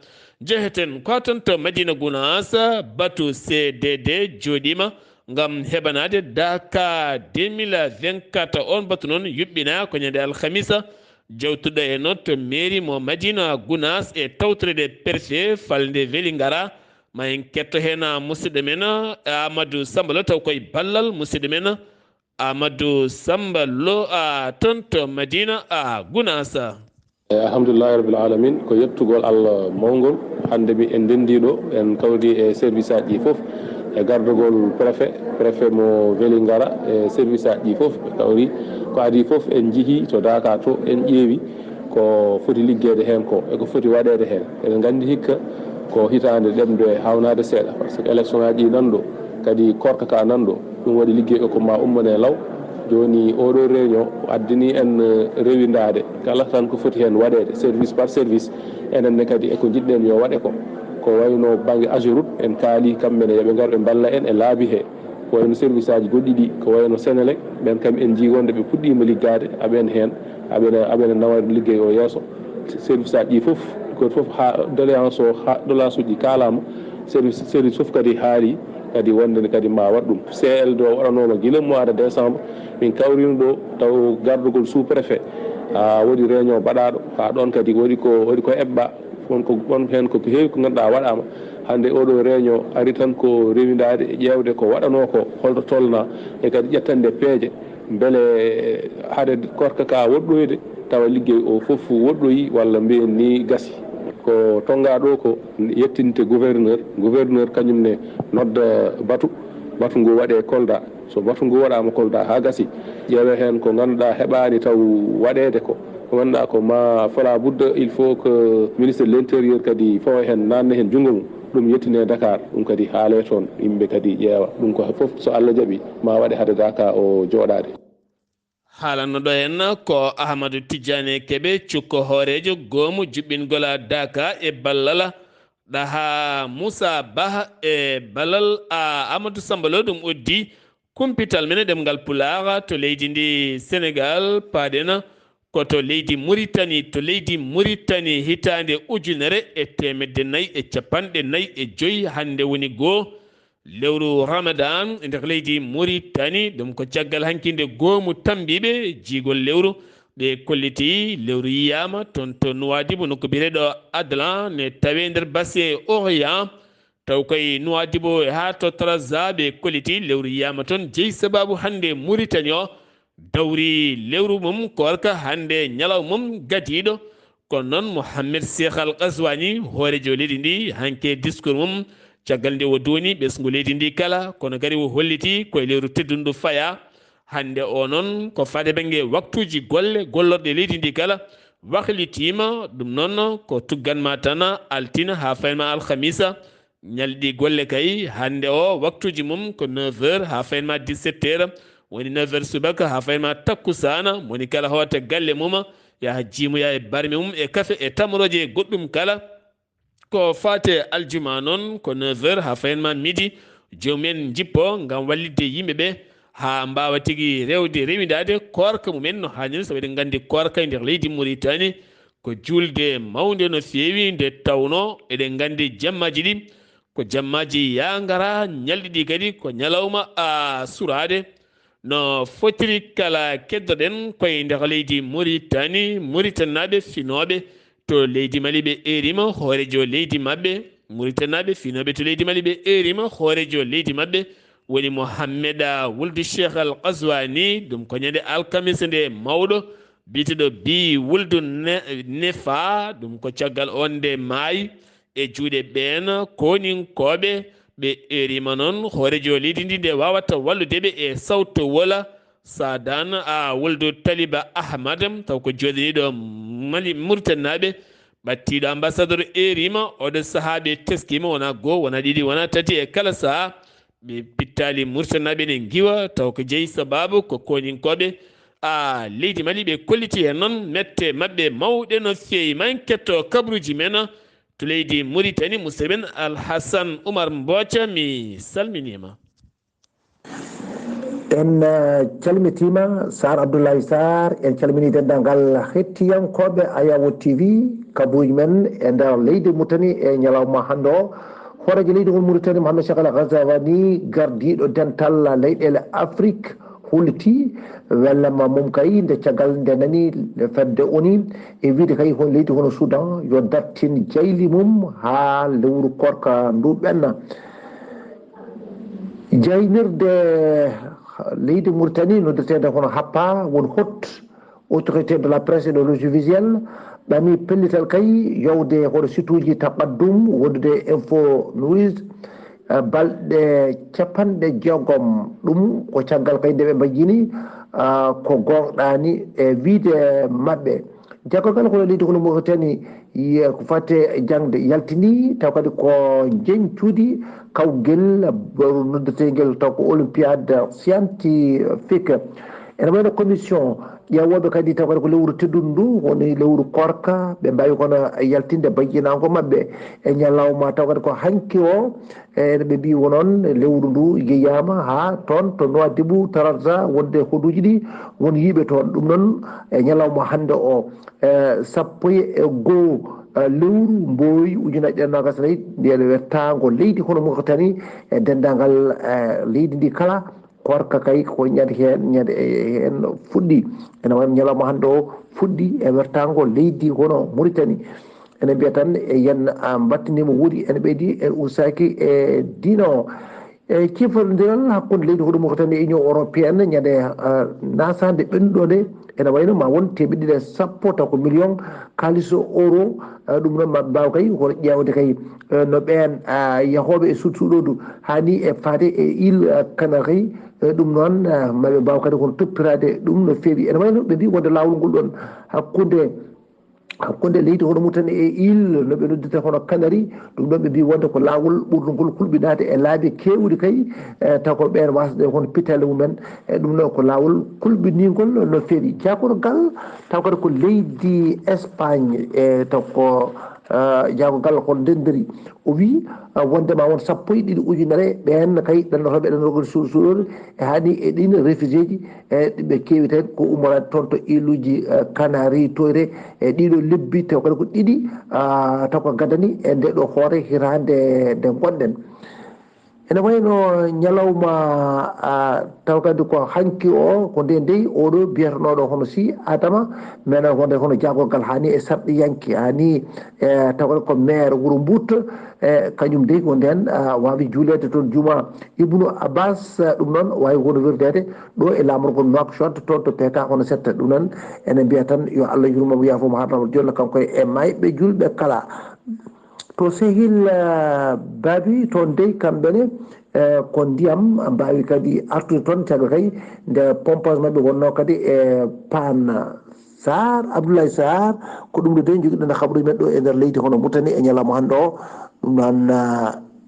Jeheten ko toon to Madina Gunaas, batu C D D jooɗiima ngam heɓanaade Dakar deux mille vingt-quatre. On batu noon yuɓɓina ko ñande alhamisa, jawtuɗo e noon to mairie mo Madina Gunaas e tawtoreede préfet falnde Vélingara. Ma en ketto heen musidɗo men Amadou Samba Lo, taw koye ballal musidɗo men Amadou Samba Lo, a, toon to Madina, a, Gunaas. E, alhamdulillahi rabbil alamin, ko yettugol Allah mawngol. Hannde mi en ndenndi ɗo, en kawri e service aji ɗi fof, e gardagol préfet, préfet mo Vélingara, e service aji ɗi fof ɓe kawri. Ko adii fof en njihii to Dakar to, en ƴeewi ko foti liggeede heen ko, e ko foti waɗeede heen. Eɗen nganndi hikka ko hitaande ɗemɗo e haawnaade seeɗa, par ce que élection aji ɗi nan ɗo, kadi korka ka nan ɗo. Ɗum waɗi liggey o ko ma ummane law. Jooni oɗo réunion addani en, eh, rewindaade kala tan ko foti heen waɗeede, service par service. Enen ne kadi e ko njiɗɗen yo waɗe ko, ko wayno bannge Ageroute, en kaali kamɓe ne yo ɓe ngar ɓe mballa en e laabi he. Ko wayno service aji goɗɗi ɗi, ko wayno Senelec, ɓen kam en njii wonde ɓe puɗɗiima liggaade, aɓen heen, aɓene, aɓene nawa liggey o yeeso. Service aji ɗi fof, gooto fof haa doléance o, haa doléance uji kaalaama, service, service fof kadi haali kadi wonde ne kadi ma waɗ ɗum. C L D o waɗanooma gila mois de décembre, min kawrino ɗo taw gardugol sous-préfet, a, waɗi réunion baɗaaɗo, haa ɗoon kadi waɗi ko, waɗi ko eɓɓa, won ko, won heen ko heewi ko ngannduɗaa waɗaama. Hannde oɗo réunion ari tan ko rewindaade e ƴeewde ko waɗanoo ko, holto tolnaa, e kadi ƴettande peeje, mbele hade korka ka woɗɗoyde, tawa liggey o fof woɗɗoyi walla mbiyen ni gasi. Ko tonngaa ɗo ko yettinte gouverneur, gouverneur kañum ne nodda batu, batu ngu waɗe Kolda. So batu ngu waɗaama Kolda haa gasi, ƴeewe heen ko ngannduɗaa heɓaani taw waɗeede ko, Ko ngannduɗaa ko ma fala budda, il faut que ministre de l'intérieur kadi fawa heen, naatna heen junngo mum, ɗum yettinee Dakar, ɗum kadi haalee toon, yimɓe kadi ƴeewa ɗum. Ko fof so Allah jaɓi ma waɗe hade Dakar o jooɗaade. Haalanno ɗo en ko Ahmadu Tijjani Kebe, cukko hooreejo goomu juɓɓingol Dakar e ballal Ɗaha Moussa Bah e ballal Amadou Samba Lo. Ɗum uddi kumpital men e ɗemngal Pulaar to leydi ndi Senegaal. Paaɗen ko to leydi Muritani. To leydi Muritani, hitaande ujunere e teemedde nayi e capanɗe nayi e joy, hannde woni goo lewru Ramadan e nder leydi Muritani. Ɗum ko caggal hankinde goomu tammbiiɓe jiigol lewru. Ɓe kolliti lewru yiyaama toon to Nuwaadibu, nokku biyeteeɗo Adlan, ne tawee nder basse Orient. Taw koye Nuwaadibu haa to Taraza, ɓe kolliti lewru yiyaama toon. Jeyi sabaabu hannde Muritani o dawri lewru mum koorka, hannde ñalawma mum gadiiɗo. Kono noon, Mohammed Cheikh Al Ghazouani, hooreejo leydi ndi, hanki e discours mum, caggal nde o duwoni ɓesngu leydi ndi kala, kono kadi o holliti koye lewru teddundu faya. Hannde o noon, ko faade bannge waktuuji golle, gollorɗe leydi ndi kala, waklitiima. Ɗum noon, ko tuggan ma tan altine haa faynma alhamisa. Ñalɗi golle kay, hannde o, waktuuji mum ko neuf heures haa faynma dix-sept heures, woni neuf heures subaka haa faynma takkusaana. Moni kala hoota galle mum, yaha jiimoya e barme mum, e kafe, e tamrooje, e goɗɗum kala. Ko faate aljuma noon, ko neuf heures haa faynma midi, joomum en njippo ngam wallitde yimɓe ɓe haa mbaawa tigi rewde, rewindaade koorka mumen no haaniri. Sabu eɗen nganndi koorka e nder leydi Muritani ko juulde mawnde no feewi, nde tawnoo eɗen nganndi jammaaji ɗi ko jammaaji yaangara, ñalɗi ɗi kadi ko ñalawma a suraade. No fotiri kala, keddoɗen koye nder leydi Muritani, Muritaninaaɓe finooɓe to leydi Mali ɓe eerima hooreejo leydi maɓɓe. Muritaninaaɓe finooɓe to leydi Mali ɓe eerima hooreejo leydi maɓɓe, woni Mohammeda Wuldu Cheikh Al Ghazouani. Ɗum ko ñande alkamisa nde mawɗo biyeteeɗo Bi Wuldu Ne-, Nefa. Ɗum ko caggal on nde maayi e juuɗe ɓeen kooninkooɓe. Ɓe eerima noon hooreejo leydi ndi nde waawata wallude ɓe e sawto wola. Sadan a Wuldu Taliba Ahmad, taw ko jooɗiniiɗo Mali, Muritaninaaɓe, ɓattiiɗo ambassadeur, eerima. Oɗo sahaa ɓe teskiima, wonaa goo, wonaa ɗiɗi, wonaa tati, e kala sahaa ɓe pittaali Muritaninaaɓe ne ngiwa, taw ko jeyi sabaabu ko kooninkooɓe a leydi Mali. Ɓe kolliti heen noon mette maɓɓe mawɗe no feewi. Ma en ketto kabaruuji men to leydi Muritani. Musidɗo men Alhasan Umar Mbooca, mi salminiima. En eh, calmitiima, Sar Abdoulaye Sar. En calminii denndaangal hettiyankooɓe Ayawo T V, kabaruuji men e nder leydi Muritani e ñalawma hannde o. Hooreejo leydi ngol Muritani, Mohamed Cheikh Al Ghazouani, gardiiɗo dental leyɗeele Afrik, hollitii welama mum kay nde caggal nde nani fedde ONU e wiide kay hon leydi hono Soudan yo dartin jayli mum haa lewru koorka ndu ɓenna. Jaynirde leydi Muritani noddeteende hono HAPA, woni Haute Autorité de la Presse et de l'Audiovisuel, ɓami pellital kay yawde hoto situuji Taqaddum wondude Info News, eh, balɗe capanɗe jeegom. Ɗum ko caggal kay nde ɓe mbajjini, ah, ko gooŋɗaani e wiyde maɓɓe. Jaggal hono leydi hono Mauritanie, ye ko fate jaŋde yaltini, taw kadi ko njeñcudi kawgel noddeteengel taw ko Olympiade scientifique. Ene wayno commission ƴeewooɓe kadi taw kadi ko lewru teddundu ndu, woni lewru koorka, ɓe mbaawi kono yaltinde bajjinaango maɓɓe e ñalawma taw kadi ko hanki o. E ene ɓe mbii wonon lewru ndu yeeyaama haa toon to Nouadhibou, Trarza, wonde hoduuji ɗi won yiiɓe toon. Ɗum noon e ñalawma hannde o, e sappo e goo, e lewru mbooyi ujunaaji ɗiɗi e noogaas e nayi, ndeen wertaango leydi hono Mauritanie e denndaangal, e leydi ndi kala. Koorka kay ko ñande heen, ñande heen fuɗɗi. Ene wayno ñalawma hannde o fuɗɗi e wertaango leydi hono Mauritanie. Ene mbiya tan e yen, a, mbattiniima wuuri, ene ɓeydi, en ustaaki e diina o. E ciifrondiral hakkunde leydi hono Mauritanie e Union Européenne, ñande, a, nasaande ɓennuɗo nde, ene wayno ma won teemeɗɗe ɗiɗi e sappo taw ko million kaalis euro. A, ɗum noon ma mbaaw kay hoto ƴeewde kay, e, no ɓeen, a, yahooɓe e suuɗ suuɗodu haa ni e faade e île, a, Canaries, E ɗum noon, eh, maɓe mbaaw kadi kono toppiraade ɗum no feewi. Ene wayno ɓe mbii wonde laawol ngol ɗoon hakkunde, hakkunde leydi hono Mauritanie e île no ɓe noddirta hono Canari, ɗum ɗoon ɓe mbii wonde ko laawol ɓurɗo ngol kulɓinaade e laabi keewɗi kay, eh, taw ko ɓeen wasde hono pitaale mumen. E ɗum noon ko laawol kulɓiningol no feewi. Jaakorgal taw kadi ko leydi Espagne, e taw ko, eh, jaakorgal ko ndenderi. O wii, ah, wondema won sappo e ɗiɗi ujunere ɓeen kay ɗannotooɓe ɗannotooɓe suuɗ-, suuɗoore e haani e ɗiin réfugiéji, e ɓe keewi tan ko ummoraade toon to iluuji, eh, Canaries, Toyre, e ɗiɗo lebbi taw kadi ko ɗiɗi, ah, taw ko gadani e nde ɗo hoore hitaande nde ngonɗen. Ene wayno ñalawma, ah, taw kadi ko hanki o, ko nde ndey oɗo biyatanooɗo hono si Adama, menen wonde hono jaagorgal haani e sarɗiyanke, haani e taw kadi ko maire wuro Mbuut, e kañum dey ko nden, ah, waawi juuleede toon juma Ibnu Abbas, ah, ɗum noon waawi woni wirdeede ɗo e laamorgol Nouakchott toon to P K hono sette. Ɗum noon ene mbiya tan yo Allah yurmo mo yaafo mo haadama jonna kanko e mayɓe julɓe kala. To Sehil, eh, Babi, toon dey kamɓe ne, eh, ko ndiyam mbaawi kadi artude toon, caggal kay nde pompage maɓɓe wonnoo kadi e paan. Sarr, Abdoulaye Sarr, ko ɗum ɗo dey njogiɗen habaruuji men ɗo e nder leydi hono Mauritanie e ñalawma hannde o. Ɗum noon,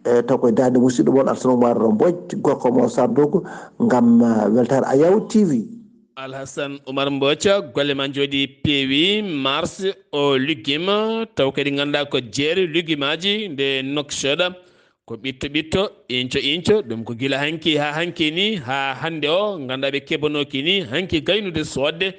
eh, taw koye daande musidɗo mon Alsan Oumar Mbodj, gorko mo Sarr Dogo, ngam, eh, weltaare Ayaw T V. Alhasan Oumar Mbodj, golle ma njooɗi peewi. Mars o luggiima, taw kadi ngannduɗaa ko jeere luggimaaji nde Nouakchott, ko ɓitto ɓitto, inco inco, ɗum ko gila hanki haa hanki ni, haa hannde o, ngannduɗaa ɓe kebanooki ni, hanki gaynude soodde,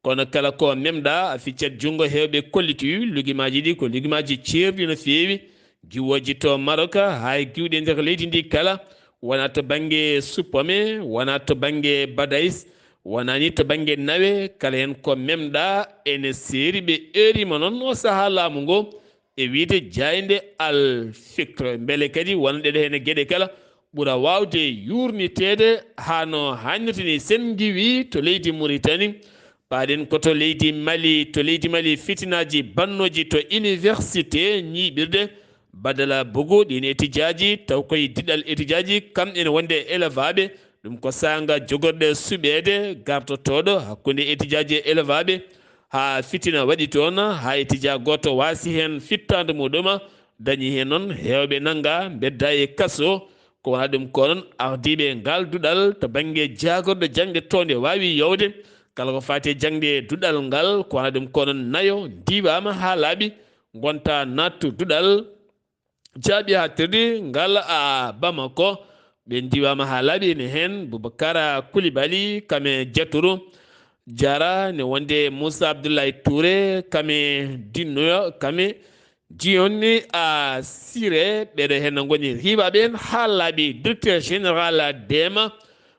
kono kala ko memɗa, a ficcat junngo heewɓe kolliti luggimaaji ɗi, ko luggimaaji ceerɗi no feewi, giwooji to Maroc, haa e giwɗi e nder leydi ndi kala, wona to bannge suppome, wona to bannge badayis, wona ni to bannge nawe, kala heen ko memɗa ene seeri ɓe eerima noon o sahaa laamu ngo, e wiyde jaaynde Al Fikr. Mbele kadi wonande ɗo heen e geɗe kala ɓura waawde yuurniteede haa no haannirta ni. Sen ngiwi to leydi Mauritanie, paaɗen ko to leydi Mali, to leydi Mali fitinaaji bannooji to université ñiiɓirde Badala Bogo, ɗiin etijaaji, taw koye diɗal etijaaji, kam ene wonde e elevaaɓe, ɗum ko saanga jogorɗe suɓeede gartotooɗo hakkunde etijaaji e elevaaɓe, haa fitina waɗi toon, haa etija gooto waasi heen fittaandu muɗum, dañi heen noon heewɓe nannga, mbedda e kaso. Ko wona ɗum ko noon ardiiɓe ngal duɗal to bannge jaagorɗe jaŋde toonde waawi yowde, kala ko faati e jaŋde duɗal ngal, ko wona ɗum ko noon nayo ndiwaama haa laaɓi, ngonta naattu duɗal jaaɓi haaɗtirde ngal a Bamako. Ɓe ndiwaama haa laaɓi, ene heen Boubacar Coulibaly, kame Jaturu Jara, ne wonde Moussa Abdoulaye Touré, kame Dinnoyo, kame Jiyonni a Siré, ɓeɗo heen ngoni riiɓaaɓe en haa laaɓi. Directeur général Dema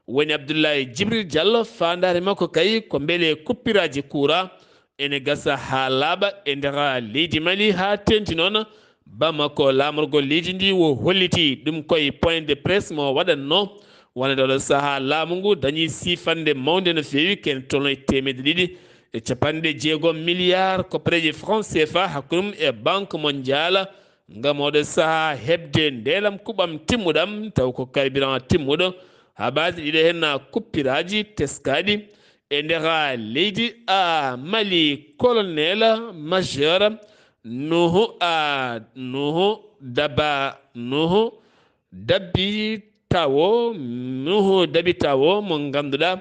woni Abdoulaye Djibril Diallo, faandaare makko kay ko mbele kuppiraaji kuura ene gasa haa laaɓa e nder leydi Mali, haa teeŋti noon Bamako. Laamorgol leydi ndi wo holliti ɗum koye point de presse mo waɗatno wonande oɗo sahaa. Laamu ngu dañi siifannde mawnde no feewi, ken tolno e teemedde ɗiɗi e capanɗe jeegom milliards koppareeji franc C F A hakkunde mum e Banque Mondiale, ngam oɗo sahaa heɓde ndeelam kuɓam timmuɗam, taw ko carburant timmuɗo. Habaade ɗiɗo heen kuppiraaji teskaaɗi e nder leydi a Mali. Colonel major Nuhu a Nuhu Daba Nuhu Dabi Tawo, Nuhu Dabi Tawo mo ngannduɗaa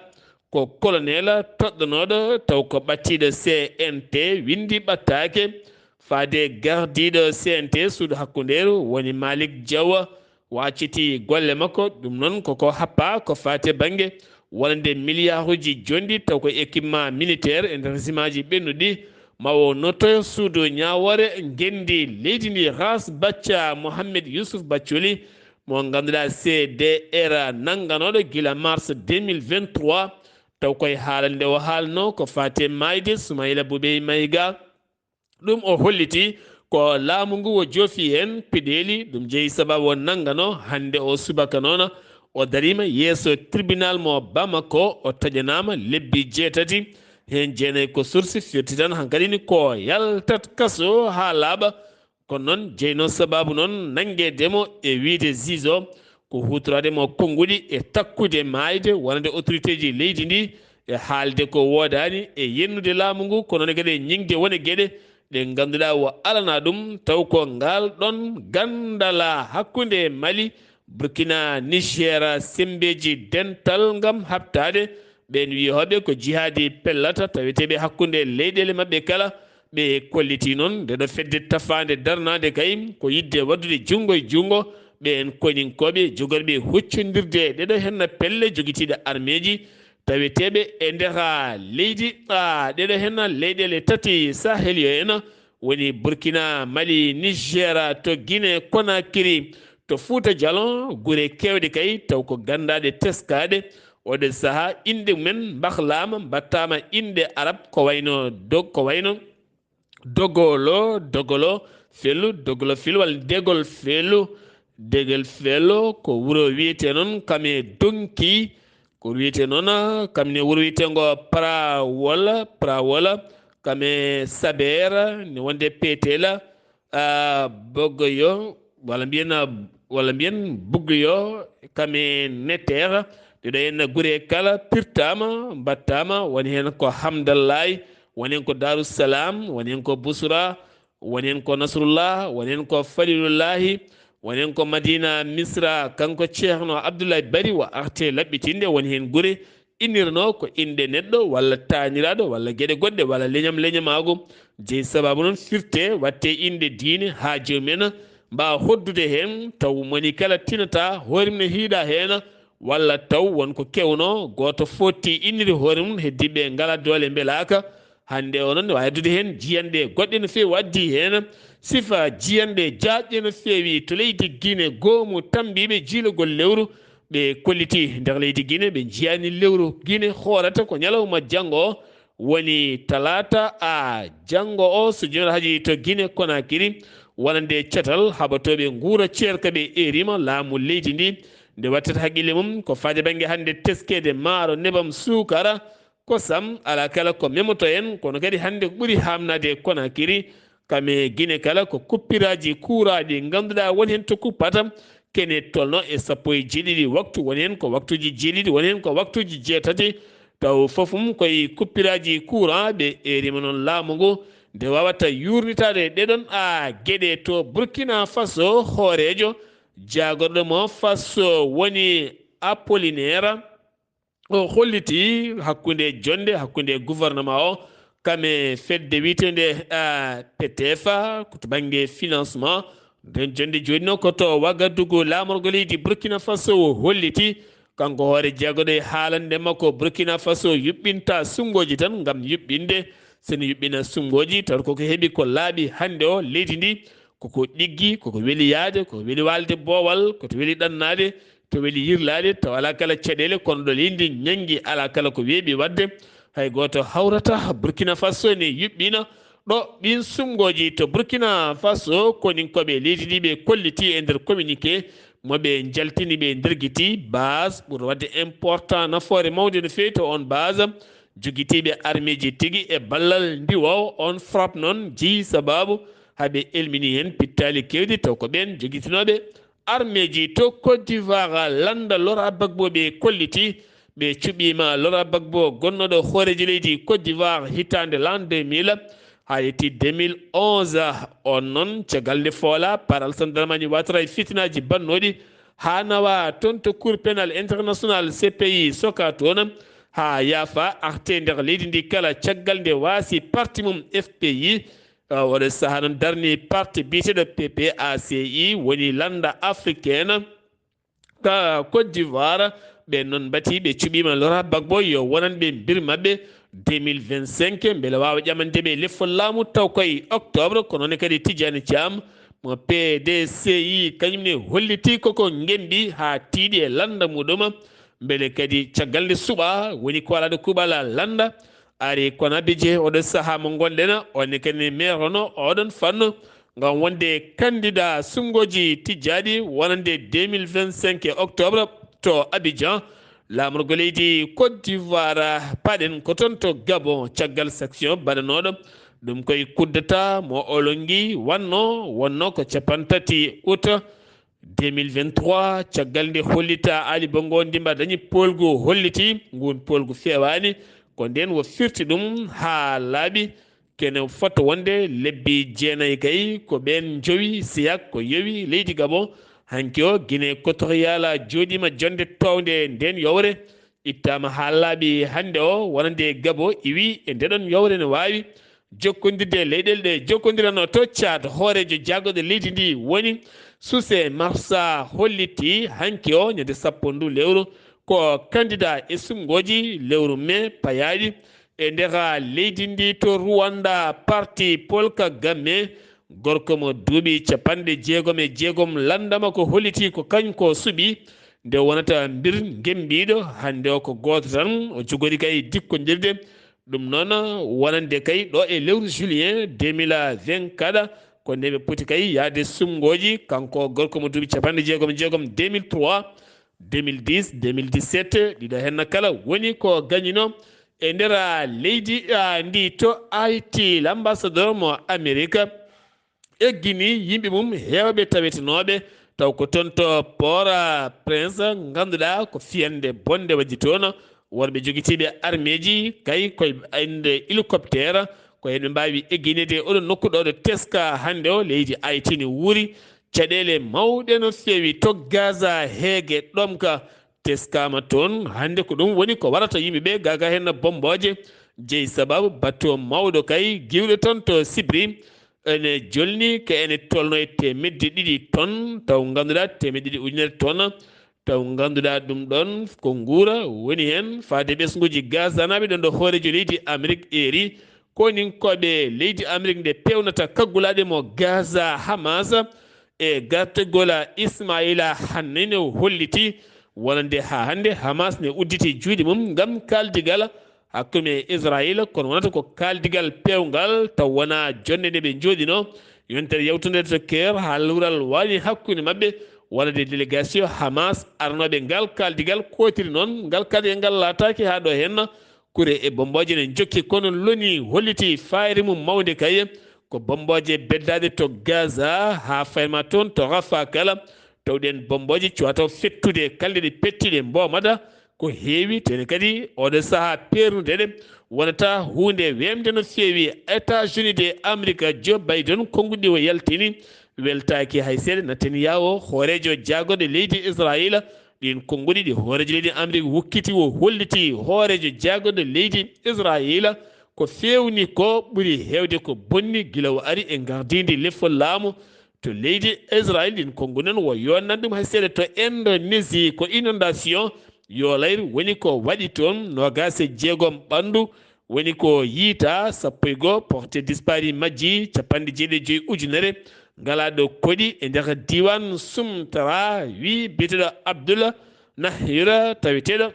ko colonel toɗɗonooɗo taw ko ɓattiiɗo C N T, winndi ɓattaake faade gardiiɗo C N T suudu hakkundeeru woni Malick Diaw, wacciti golle makko. Ɗum noon koko happa ko faati e bannge wonande miliyaaruuji jonɗi taw ko équipement militaire e nder simaaji ɓennuɗi, ma o nottoyo suudu ñaawoore ngenndi leydi ndi. Ras Bacca Mohamed Youssouf Baccoli mo ngannduɗaa C D R nannganooɗo gila mars deux mille vingt-trois, taw koye haalande o haalno ko faati e maayde Soumaïla Boubèye Maïga. Ɗum o holliti ko laamu ngu o joofi heen peɗeeli, ɗum jeyi sababu o nanngano hannde o subaka noon o dariima yeeso tribunal mo Bamako, o taƴanaama lebbi jeetati, heen jeenayi ko sursis firti tan hankadi ni ko yaltat kaso haa laaɓa. Kono noon jeyno sababu noon nanngeede mo e wiyde juge o, ko huutoraade mo konnguɗi e takkude maayde wonande autorité ji leydi ndi, e haalde ko woodaani, e yennude laamu ngu, kono ne kadi e ñiŋde wone geɗe ɗe ngannduɗaa wo alana ɗum, taw ko ngal ɗon ganndala hakkunde Mali, Burkina, Niger, semmbeeji dental ngam haɓtaade ɓeen wiyooɓe ko jihaadi pellata, taweteeɓe hakkunde leyɗeele maɓɓe kala. Ɓe kolliti noon nde ɗo fedde tafaande darnaade kay ko yiɗde waɗdude junngo e junngo ɓeen koninkooɓe jogorɓe huccondirde ɗeɗo henna pelle jogitiiɗe armeeji taweteeɓe e nder leydi, a, ɗeɗo henna leyɗeele tati Sahel yo en, woni Burkina, Mali, Niger, to Guinée Conakry, to Fuuta Jalon, gure keewɗe kay taw ko ganndaaɗe teskaaɗe. Oɗo sahaa inɗe mumen mbahlaama, mbaɗtaama inɗe Arab, ko wayno dog, ko wayno Dogolo, Dogolo Felu, Dogolo Felu walla Degol Felu, Degol Felu, ko wuro wiyetee noon kam e Donki, ko wuro wiyetee noon, ah, kam ne wuro wiyetee ngo Prawola, Prawola, kam e Sabeera, ne wonde Petela, ah, Bogoyo, walla mbiyen, walla mbiyen Bugoyo, kam e Neteera, ɗeɗo henna gure kala pirtaama, mbaɗtaama, woni heen ko Hamdallaay, woni heen ko Daaru Salaam, woni heen ko Busra, woni heen ko Nasrullah, woni heen ko Falilullahi, woni heen ko Madina Misra, kanko Ceerno Abdullahi Bari wa arte laɓɓitinde, woni heen gure innirnoo ko inɗe neɗɗo walla taaniraaɗo walla geɗe goɗɗe walla leñam leñamaagu. Jeyi sabaabu noon firte waɗte inɗe diine haa joomum en mbaawa hoddude heen, taw moni kala tinata hoore mum ne hiiɗa heen, walla taw won ko kewnoo, gooto footti inniri hoore mum, heddiiɓe ngalaa doole mbelaaka. Hannde o noon, waawi addude heen jiyanɗe goɗɗe no feewi, o addi heen sifa jiyanɗe jaajɗe no feewi to leydi Guinée, goomu tammbiiɓe jiilagol lewru, ɓe kolliti nder leydi Guinée, ɓe njiyaani lewru Guinée hoorata ko ñalawma janngo o, woni talaata a janngo o, so jooni haji to Guinée Conakry, wonande catal haɓatooɓe nguura ceerka ɓe erima laamu leydi ndi, nde wattata haqqille mum ko faade bannge hannde teskeede maaro, nebam, suukara, kosam, alaa kala ko memoto en, kono kadi hannde ko ɓuri haamnaade e Conakry, kam e Guinée kala ko kuppiraaji kuuraa ɗi ngannduɗaa won heen to kuppata, kene tolno e sappo e jeeɗiɗi waktu, won heen ko waktuuji jeeɗiɗi, won heen ko waktuuji jeetati, taw fof mum koye kuppiraaji kuuraa ɓe erima noon laamu ngu, nde waawata yuurnitaade ɗeɗon a geɗe to Burkina Faso, hooreejo jaagorɗo mo Faso woni Apollinaire. O holliti hakkunde jonnde, hakkunde gouvernement o, kam e fedde wiyeteende, ah, P T F, ko to bannge financement. Nden jonnde jooɗino ko to Wagadugu, laamorgo leydi Burkina Faso o holliti, kanko hoore jeegoɗo e haalande makko, Burkina Faso yuɓɓinta sunngoji tan ngam yuɓɓinde. Sene yuɓɓina sunngoji, taw koko heɓi ko laaɓi hannde o, leydi ndi, koko ɗiggi, koko weli yaade, koko weli waalde boowal, koko weli ɗannaade, to weli yirlaade, taw alaa kala caɗeele, kono ɗo leydi ndi ñanngi, alaa kala ko weeɓi waɗde. Hay gooto hawrata. Burkina Faso ne yuɓɓina ɗo ɓiin sunngoji to Burkina Faso, koninkooɓe leydi ndi ɓe kolliti e nder communiqué mo ɓe njaltini, ɓe ndergiti base ɓuri waɗde important, nafoore mawnde no feewi to on base. Jogitiiɓe armeeji tigi e ballal ndiwo on frappe noon jeyi sabaabu haa ɓe elmini heen pittaali keewɗi, taw ko ɓeen jogitinooɓe armeeji to Côte d'Ivoire. Lannda Laurent Gbagbo ɓe kolliti, ɓe cuɓiima Laurent Gbagbo gonnooɗo hooreejo leydi Côte d'Ivoire hitaande l'an deux mille haa yetti deux mille onze. On noon, caggal nde Foola par Alassane Dramane Ouattara e fitinaaji bannooɗi haa nawa toon to Cour pénal international, C P I, soka toon haa yaafa arte nder leydi ndi kala, caggal nde waasi parti mum F P I, ah, oɗo sahaa noon darni parti biyeteeɗo P P A C I, woni lannda africaine ka Côte d'Ivoire. Ɓe noon mbati ɓe cuɓiima Laurent Gbagbo yo wonan ɓe mbir maɓɓe deux mille vingt-cinq, mbele waawa ƴamande ɓe leffol laamu taw koye octobre. Ko noon kadi Tidiane Thiam mo P D C I, kañum ne holliti koko ngembi haa tiiɗi e lannda muɗum. Mbele kadi caggal nde suɓa woni ko alaa ɗo kuuɓal lannda ari. Kono Abidjan, oɗo sahaa mo ngonɗen, on ne kadi maire hono oɗon fannu ngam wonde candidat sunngoji tijjaaɗi wonande deux mille vingt-cinq e octobre to Abidjan, laamorgo leydi Côte d'Ivoire. Paɗen ko toon to Gabon, caggal sanction baɗanooɗo ɗum koye coup d'État mo Oligui wanno, wonno ko cappanɗe tati août deux mille vingt-trois, caggal nde hollitaa Ali Bongo Ondimba dañi poolgu, holliti nguun poolgu feewaani. Ko ndeen o firti ɗum haa laaɓi. Kene fota wonde lebbi jeenayi kay, ko ɓeen njowi siyak ko yowi leydi Gabon. Hanki o, Guinée Équatoriale jooɗiima jonnde toownde ndeen yowre. Ittaama haa laaɓi hannde o, wonande Gabon iwi e ndeɗon yowre ne waawi jokkondirde e leyɗeele ɗe jokkondiranoo to Tchad. Hooreejo jaagorɗe leydi ndi woni Suse Marsa, holliti hanki o, ñande sappo ndu lewru, ko candidat e suɓngooji lewru mee payaaɗi e nder leydi ndi to Rwanda. Parti Paul Kagame, gorko mo duuɓi capanɗe jeegom e jeegom, lanndama ko holliti ko kañum ko suɓi nde wonata mbir ngembiiɗo. Hannde o ko gooto tan, o jogori kay dikkondirde. Ɗum noon, wonande kay ɗo e lewru juillet deux mille vingt-quatre, ko nde ɓe poti kay yahde suɓngooji, kanko gorko mo duuɓi capanɗe jeegom e jeegom, deux mille trois, deux mille dix, deux mille dix-sept, ɗiɗo heen kala woni ko gañinoo e nder leydi, ah, ndi to Haïti. L'ambassadeur mo Amérique eggini yimɓe mum heewɓe tawetenooɓe taw ko toon to Port-au-Prince, ngannduɗaa ko fiyannde bonnde waɗi toon. Worɓe jogitiiɓe armeeji kay koye innde hélicoptère, ko heen ɓe mbaawi eggineede oɗo nokku ɗo, ɗo teska hannde o leydi Haïti ne wuuri caɗeele mawɗe no feewi to Gaza, heege ɗomka teskaama toon. Hannde ko ɗum woni ko warata yimɓe ɓe, gaga heen bombooje, jeyi sababu bateau mawɗo kay giwɗo toon to Sibri, ene jolni ko ene tolno e teemedde ɗiɗi ton, taw ngannduɗaa teemedde ɗiɗi ujunere ton, taw ngannduɗaa ɗum ɗoon ko nguura woni heen. Faade ɓesnguuji Gazanaaɓe ɗoon ɗo hooreejo leydi Amérique eeri, koninkooɓe leydi Amérique nde peewnata kaggulaaɗe mo Gaza, Hamas, e gartagol Ismaila Haniyeh ne holliti wonande haa hannde Hamas ne udditi juuɗe mum ngam kaaldigal hakkunde e Israel, kono wonata ko kaaldigal peewngal taw wonaa jonnde nde ɓe njooɗinoo. Yontere yawtunde to Caire, haa luural waɗi hakkunde maɓɓe wonande délégation Hamas aranooɓe ngal kaaldigal, kootiri noon ngal kaaldigal ngal laataaki haa ɗo heen. Kure e bombooje ne njokki, kono loni holliti fayre mum mawnde kay, ko bombooje beddaaɗe to Gaza haa fayma toon to Rafah kala, tawɗen bombooje cuwata fettude kalɗe ɗe pettuɗe mboomata. Ko heewi, tene kadi oɗo sahaa peernude ɗe wonata huunde weemde no feewi. États-Unis de Amérique, Joe Biden, konnguɗi o yaltini, weltaaki hay seeɗa. Netanyahu, hooreejo jaagorɗe leydi Israel, ɗiin konnguɗi ɗi hooreejo leydi Amérique wukkiti, o holliti hooreejo jaagorɗe leydi Israel ko feewni ko ɓuri heewde ko bonni gila o ari e ngardiindi lefol laamu to leydi Israel. Ɗiin konnguɗi noon o yonnan ɗum hay seeɗa to Indonésie, ko inondation, yoolayre woni ko waɗi toon, noogaas e jeegom ɓanndu woni ko yiytaa, sappo e goo porté disparu majji, capanɗe jeeɗiɗi e joy ujunere ngalaa ɗo koɗi e nder diiwaan Sumtara, wi biyeteeɗo Abdul Nahir, taweteeɗo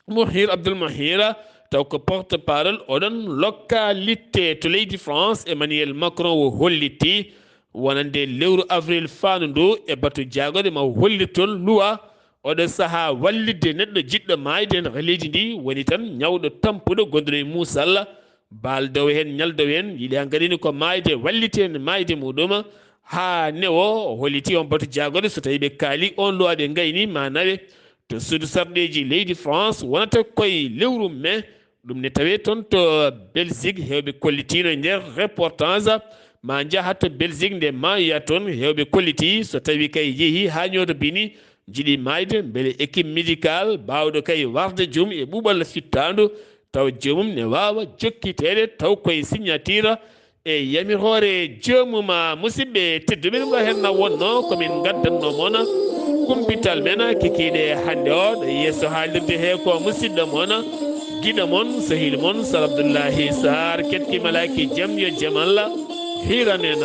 Mohir, Abdul Mohir, taw ko porte-parole oɗon localité to leydi France, Emmanuel Macron, o holliti wonande lewru avril faandu ndu e batu jaagorɗe ma o hollit toon luwa oɗo sahaa wallitde neɗɗo jiɗɗo maayde e nder leydi ndi, woni tan ñawɗo tampuɗo gonɗo e muusal, baaldowo heen, ñaldowo heen, yiɗi hankadi ni ko maayde, wallite heen maayde muɗum haa newo. O holliti on batu jaagorɗe, so tawii ɓe kaali on luwa ɓe ngayni ma nawe to suudu sarɗeeji leydi France, wonata koye lewru mai. Ɗum ne tawee toon to Belgique, heewɓe kollitiino e nder reportage. Ma njaha to Belgique nde maayoya toon, heewɓe kolliti so tawii kay yehi haa ñooto bini, jiɗi maayde, mbele équipe médicale baawɗo kay warde joomum e ɓuuɓal fittaandu, taw joomum ne waawa jokkiteede taw koye signature e yamiroore joomum. Musidɓe tedduɓe, ɗum ɗo heen na wonno ko min ngaddanno mon kumpital men kikiiɗe hannde o, ɗo yeeso haalirde he ko musidɗo mon, giɗo mon, sehil mon, Sar Abdullahi Sar, ketki malaki jam yo jam Allah hiran en.